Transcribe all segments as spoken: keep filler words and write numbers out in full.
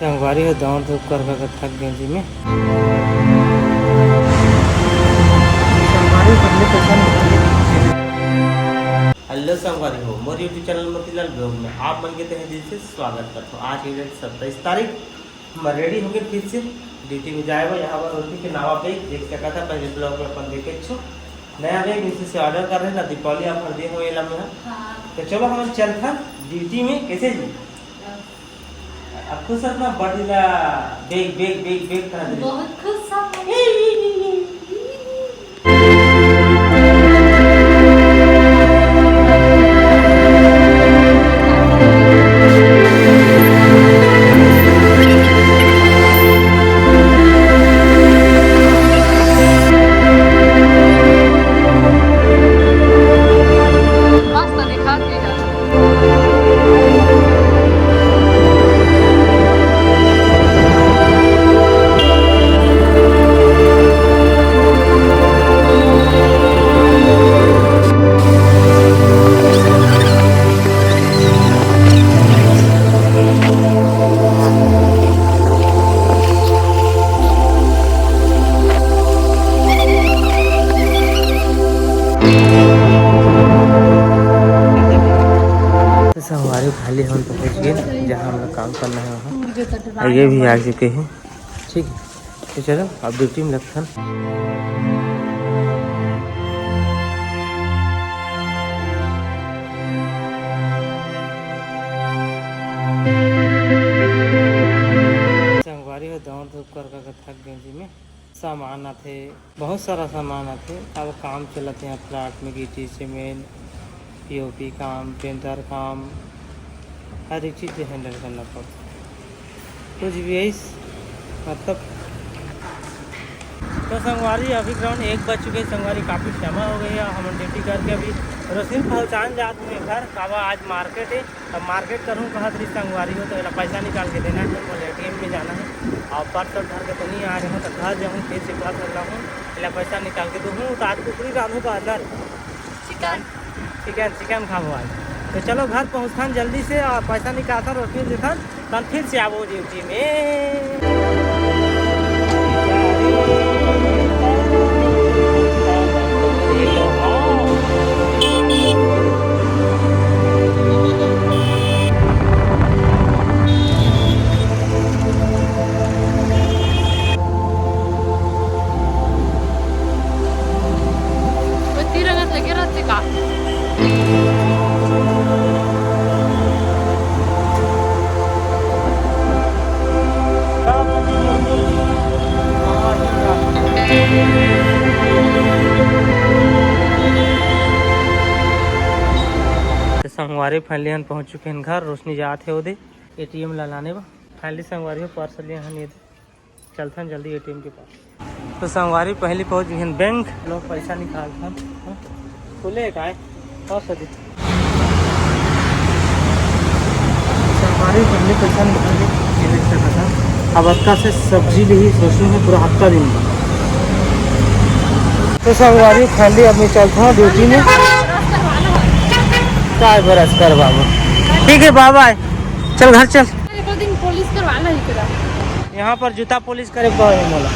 संगवारी हो, दौड़ धूप कर कर थक गए जी में। हेलो संगवारी हो, मोर YouTube चैनल मोतीलाल ब्लॉग में आप मन के तहे दिल से स्वागत करथों। आज के डेट सत्ताईस तारीख, मैं रेडी होके फिर से ड्यूटी में जाए बर। यहाँ पर रोटी के नावा पे देख सकत है, पहले ब्लॉग में अपन देखे छो नया बैग इनसे से ऑर्डर कर रहे ना, दीपावली ऑफर दे हुए ला में। हाँ। तो चलो हम चलथन ड्यूटी में। कैसे जी? अब खुश हस ना, बड़ी ला बेग, बेग, बेग, बेग करा दे। बहुत खुश हूँ। तो संगवारी, खाली हम पहुंच गए जहाँ हम लोग काम करना है वहाँ। और ये भी आ चुके हैं। ठीक है, तो चलो अब ड्यूटी में लगथन। संगवारी हो, दौड़ धूप कर कर थक गए जी में। सामान आथे, बहुत सारा सामान आथे। अब काम चलत हे यहाँ प्लाट में, गिट्टी, सीमेंट, पीओपी काम, पेंटर काम, हर एक चीज handle करना पड़ता। कुछ भी ऐस मतलब। तो संगवारी, अभी ग्राउंड एक बज चुके हैं संगवारी, काफ़ी समय हो गई है। हम ड्यूटी करके अभी रोशनी पहचान जात हूँ घर, काबा आज मार्केट है। अब मार्केट करूँ कहत रही संगवारी हो, तो एला पैसा निकाल के देना है, बोले एटीएम में जाना है। और पर्स धर के तो नहीं आ रहे हो, तो घर जाऊँ, फिर से घर चल रहा हूँ, एला पैसा निकाल के दूँ। तो आज कुकरी रांधू का अंदर चिकन। चिकन, चिकन खाबो आज। तो चलो घर पहुँचथन जल्दी से और पैसा निकालथन, रोशनी देथन, तब फिर से आबो ड्यूटी में। तो संगवारी, finally हम पहुंच चुके हैं घर। रोशनी जात है ओदे एटीएम ला लाने बा। Finally संगवारी हो, पर्स लिए हन ये दे। चलथन जल्दी एटीएम के पास। तो संगवारी, पहली पहुंच गए बैंक। लो पैसा निकालथन। हाँ? खुले है काय? और सदी। संगवारी, पहले पैसा निकाल के ये देख सकत हन। अब अतका से सब्जी ली ही सोचने में पूरा हफ्ता दिन। तो संगवारी, finally अब मैं चलता हूँ ड्यूटी में। काय बरस कर बाबू। ठीक है, बाय बाय। चल घर चल। एको दिन पॉलिश करवा ला एकरा। यहाँ पर जूता पॉलिश करे कहे मोला।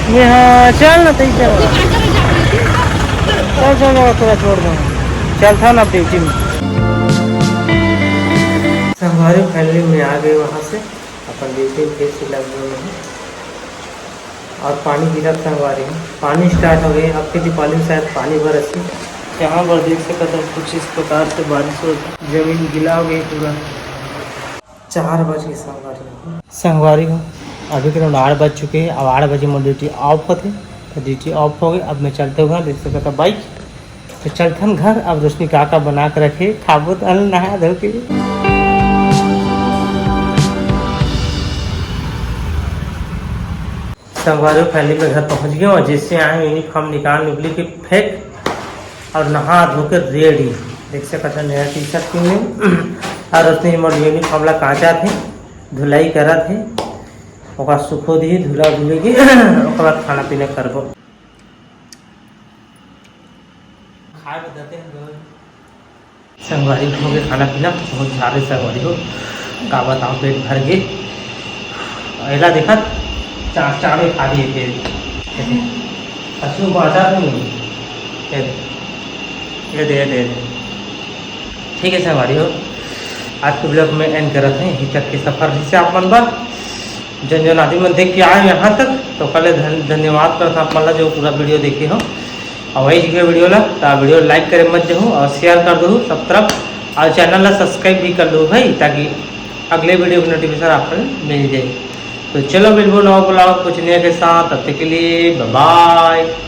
ये हाँ, चल ना, तई चल। चल, चल, चल, थोड़ा छोड़ दो। चलता ना ड्यूटी में। संगवारी, finally मैं आ गए वहाँ से, अपन ड्यूटी में फिर से लग गए हैं। और पानी गिरत संगवारी हो, पानी स्टार्ट हो गए। अब के दीपावली में शायद पानी बरसी। यहाँ पर देख सकत हो कुछ इस प्रकार से बारिश हो, जमीन गीला हो गई पूरा। चार बज गए संगवारी हो। संगवारी हो, अभी के आठ बज चुके हैं। अब आठ बजे मोर ड्यूटी ऑफ होते, तो ड्यूटी ऑफ हो गई। अब मैं चलते हुए देख सकत हो बाइक। तो चलथन घर। अब रोशनी का का बना के रखे, खाबो त नहा धो के। संगवारी हो, finally मैं घर पहुंच गया हूँ। जैसे आए यूनिफॉर्म निकाल निकली के फेंक और नहा धो के रेडी। देख सकत हो नया टी शर्ट पहने और उसने मोर यूनिफॉर्म ला कांचा थे, धुलाई करत थे, ओकरा सुखो दी, धुला धुली के ओकर बाद खाना पीना करबो। खाए बर देते हैं दोनों। संगवारी हो गे खाना पीना, बहुत सारे संगवारी हो, का बताओ, पेट भर गे। एला देखत चार चार में खा दिए थे। असू बाजार नहीं। ये, ये दे, ये दे। ठीक है संगवारी हो, आज के ब्लॉग में एंड करत हैं, यहीं तक के सफर जैसे आप मन बर। जन जन आदमी मन देख के आए यहाँ तक, तो कल धन-, धन्यवाद करत आप मन ला जो पूरा वीडियो देखे हो। और वही चीज वीडियो ला, तो वीडियो लाइक करे मत जाहू और शेयर कर दो सब तरफ, और चैनल ला सब्सक्राइब भी कर लो भाई, ताकि अगले वीडियो की नोटिफिकेशन आपको मिल जाए। तो चलो मिलबो नवा ब्लॉग कुछ नया के साथ, तब तक के लिए बाय बाय।